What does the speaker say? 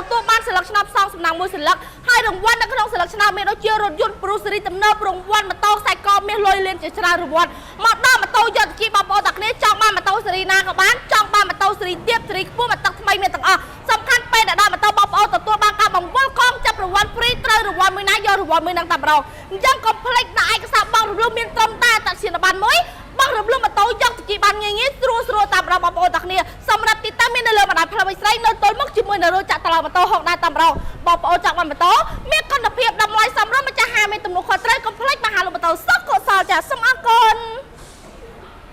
ទទួលបានសន្លឹកឆ្នោតផ្សងសំណាងមួយសន្លឹកហើយរង្វាន់នៅក្នុងសន្លឹកឆ្នោតមានដូចជារថយន្តប្រូសេរីទំនើបរង្វាន់ម៉ូតូខ្សែកមាសលុយលានជាច្រើនរង្វាន់មកដល់ម៉ូតូយកទៅជិះបងប្អូនទាំងគ្នាចង់បានម៉ូតូសេរីណាក៏បានចង់បានម៉ូតូសេរីទាបសេរីខ្ពស់មកទឹកថ្មីមានទាំងអស់សំខាន់ពេលដែលដល់ម៉ូតូបងប្អូនទទួលបានការបង្វិលកងចាប់រង្វាន់ free ត្រូវរង្វាន់មួយណាយករង្វាន់មួយហ្នឹងតែម្ដងអញ្ចឹងកុំភ្លេចដាក់ឯកសារបង់រំលោះមានត្រឹមតែអត្តសញ្ញាណប័ណ្ណមួយបង់រំលោះម៉ូតូយកទៅជិះបានងាយងាយស្រួលស្រួលតាមម្ដងបងប្អូនទាំងគ្នាសម្រាប់ទីតាំងមាននៅលើបណ្ដាផ្លូវវិស្រីនៅទល់មុខជាមួយនៅរោងចក្រតឡម៉ូតូហុកដែរតាមម្ដងបងប្អូនចង់បានម៉ូតូមានគុណភាពតម្លៃសមរម្យម្ចាស់ហាងមានទំនួលខុសត្រូវកុំភ្លេចមកហាលម៉ូតូសុខកុសលចាសូម